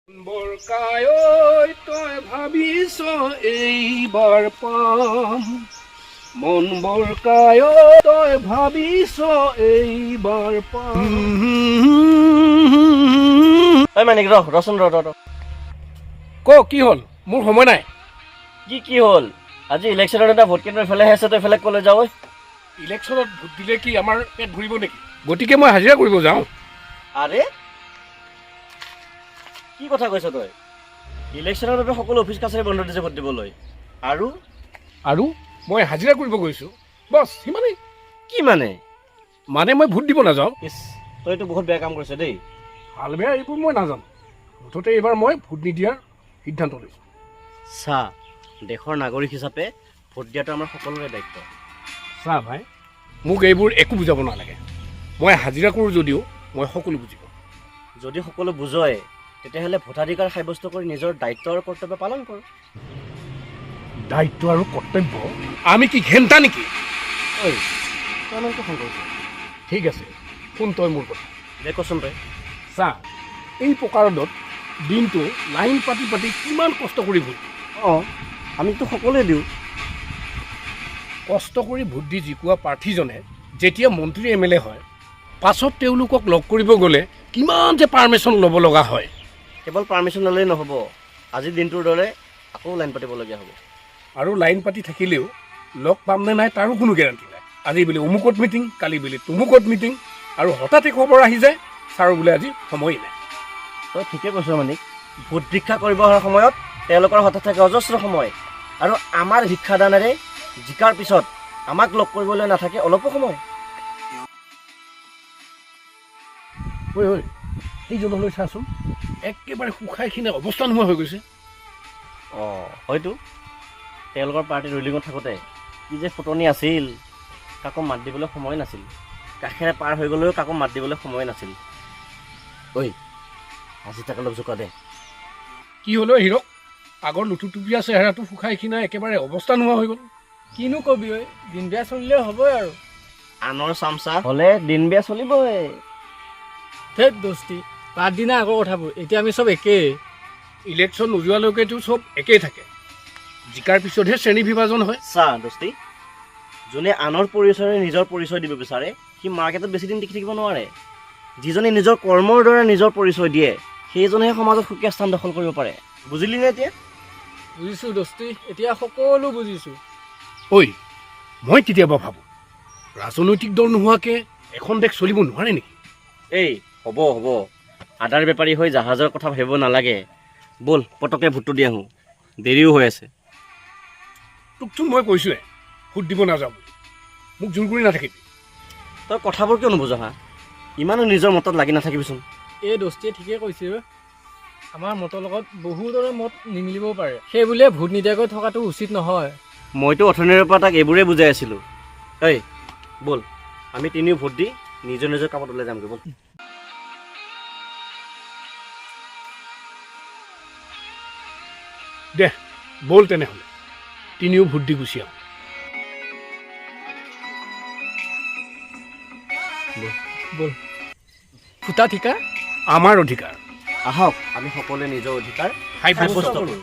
বৰকাই তই ভাবিছ এইবাৰ পাম, মন বৰকাই তই ভাবিছ এইবাৰ পাম। ঐ মানিক, ৰ ৰচোন, ৰ ৰ ৰ। ক, কি হ'ল? মোৰ সময় নাই। কি কি হ'ল? আজি ইলেকশ্যনৰ দিনা ভোট কেন্দ্ৰ ইফালেহে আছে, তই ইফালে ক'লৈ যাৱ ঐ? ইলেকশ্যনত ভোট দিলে কি আমাৰ পেট ভৰিব নেকি? গতিকে মই হাজিৰা কৰিব যাওঁ। আৰে, কি কথা কৈছ তই? ইলেকশ্যনৰ বাবে সকলো অফিচ কাছাৰী বন্ধ দিছে ভোট দিবলৈ আৰু আৰু মই হাজিৰা কৰিব গৈছোঁ, বছ, সিমানেই। কি মানে? মানে মই ভোট দিব নাযাওঁ। ইছ, তইতো বহুত বেয়া কাম কৰিছ দেই। ভাল বেয়া এইবোৰ মই নাজানো, মুঠতে এইবাৰ মই ভোট নিদিয়াৰ সিদ্ধান্ত লৈছোঁ। চা, দেশৰ নাগৰিক হিচাপে ভোট দিয়াটো আমাৰ সকলোৰে দায়িত্ব। চা ভাই, মোক এইবোৰ একো বুজাব নালাগে। মই হাজিৰা কৰোঁ যদিও মই সকলো বুজি পাওঁ। যদি সকলো বুজয়, তেতিয়াহ'লে ভোটাধিকাৰ সাব্যস্ত কৰি নিজৰ দায়িত্ব আৰু কৰ্তব্য পালন কৰ। দায়িত্ব আৰু কৰ্তব্য? আমি কি ঘেণ্টা নেকি? ঐ, তই ইমান কিয় খং কৰিছ? ঠিক আছে, শুন তই মোৰ কথা। দে, কচোন তই। চা, এই পকা ৰ'দত দিনটো লাইন পাতি পাতি কিমান কষ্ট কৰি ভোট দিওঁ। অঁ, আমিতো সকলোৱে দিওঁ। কষ্ট কৰি ভোট দি জিকোৱা প্ৰাৰ্থীজনে যেতিয়া মন্ত্ৰী, এম এল এ হয়, পাছত তেওঁলোকক লগ কৰিব গ'লে কিমান যে পাৰ্মিশ্যন ল'ব লগা হয়। কেৱল পাৰ্মিশ্যন ল'লেই নহ'ব, আজিৰ দিনটোৰ দৰে আকৌ লাইন পাতিবলগীয়া হ'ব। আৰু লাইন পাতি থাকিলেও লগ পাম নে নাই তাৰো কোনো গেৰাণ্টি নাই। আজি বোলে অমুকত মিটিং, কালি বোলে তুমুকত মিটিং, আৰু হঠাতে খবৰ আহি যায়, ছাৰৰ বোলে আজি সময়েই নাই। তই ঠিকে কৈছ মানিক। ভোট ভিক্ষা কৰিব অহাৰ সময়ত তেওঁলোকৰ হাতত থাকে অজস্ৰ সময় আৰু আমাৰ ভিক্ষাদানেৰে জিকাৰ পিছত আমাক লগ কৰিবলৈ নাথাকে অলপো সময়। ঐ ঐ, সেইজনলৈ চাচোন, একেবাৰে শুকাই খিনাই অৱস্থা নোহোৱা হৈ গৈছে। অঁ, হয়তো তেওঁলোকৰ পাৰ্টি ৰুলিঙত থাকোঁতে কি যে ফুটনি আছিল, কাকো মাত দিবলৈ সময় নাছিল। কাষেৰে পাৰ হৈ গ'লেও কাকো মাত দিবলৈ সময় নাছিল। ঐ, আজি তাক অলপ জোকা দে। কি হ'ল ঐ হীৰক? আগৰ লুটুটুপীয়া চেহেৰাটো শুকাই খিনাই একেবাৰে অৱস্থা নোহোৱা হৈ গ'ল। কিনো কবি ঐ, দিন বেয়া চলিলে হ'বই আৰু। আনৰ চামচা হ'লে দিন বেয়া চলিবই। ধেত দোস্তি, বাদ দিনা আগৰ কথাবোৰ, এতিয়া আমি চব একেই। ইলেকশ্যন নোযোৱালৈকেতো চব একেই থাকে, জিকাৰ পিছতহে শ্ৰেণী বিভাজন হয়। চা দোস্তি, যোনে আনৰ পৰিচয়ৰে নিজৰ পৰিচয় দিব বিচাৰে, সি মাৰ্কেটত বেছি দিন টিকি থাকিব নোৱাৰে। যিজনে নিজৰ কৰ্মৰ দ্বাৰা নিজৰ পৰিচয় দিয়ে, সেইজনেহে সমাজত সুকীয়া স্থান দখল কৰিব পাৰে। বুজিলি নে এতিয়া? বুজিছোঁ দোস্তি, এতিয়া সকলো বুজিছোঁ। ঐ, মই কেতিয়াবা ভাবোঁ, ৰাজনৈতিক দল নোহোৱাকৈ এখন দেশ চলিব নোৱাৰে নেকি? এই হ'ব হ'ব, আদাৰ বেপাৰী হৈ জাহাজৰ কথা ভাবিব নালাগে। ব'ল, পটককৈ ভোটটো দি আহোঁ, দেৰিও হৈ আছে। তোকচোন মই কৈছোঁৱে ভোট দিব নাযাওঁ বুলি, মোক জোৰ কৰি নাথাকিবি। তই কথাবোৰ কিয় নুবুজ হা? ইমানো নিজৰ মতত লাগি নাথাকিবিচোন। এই দোস্তিয়ে ঠিকেই কৈছে ঐ। আমাৰ মতৰ লগত বহুতৰে মত নিমিলিবও পাৰে, সেই বুলিয়ে ভোট নিদিয়াকৈ থকাটো উচিত নহয়। মইতো অথনিৰে পৰা তাক এইবোৰেই বুজাই আছিলোঁ। ঐ ব'ল, আমি তিনিও ভোট দি নিজৰ নিজৰ কামত ওলাই যামগৈ, ব'ল। দে ব'ল তেনেহ'লে, তিনিও ভোট দি গুচি আহোঁ। ব'ল, ভোটাধিকাৰ আমাৰ অধিকাৰ। আহক, আমি সকলোৱে নিজৰ অধিকাৰ সাব্যস্ত সাব্যস্ত কৰোঁ। কৰোঁ।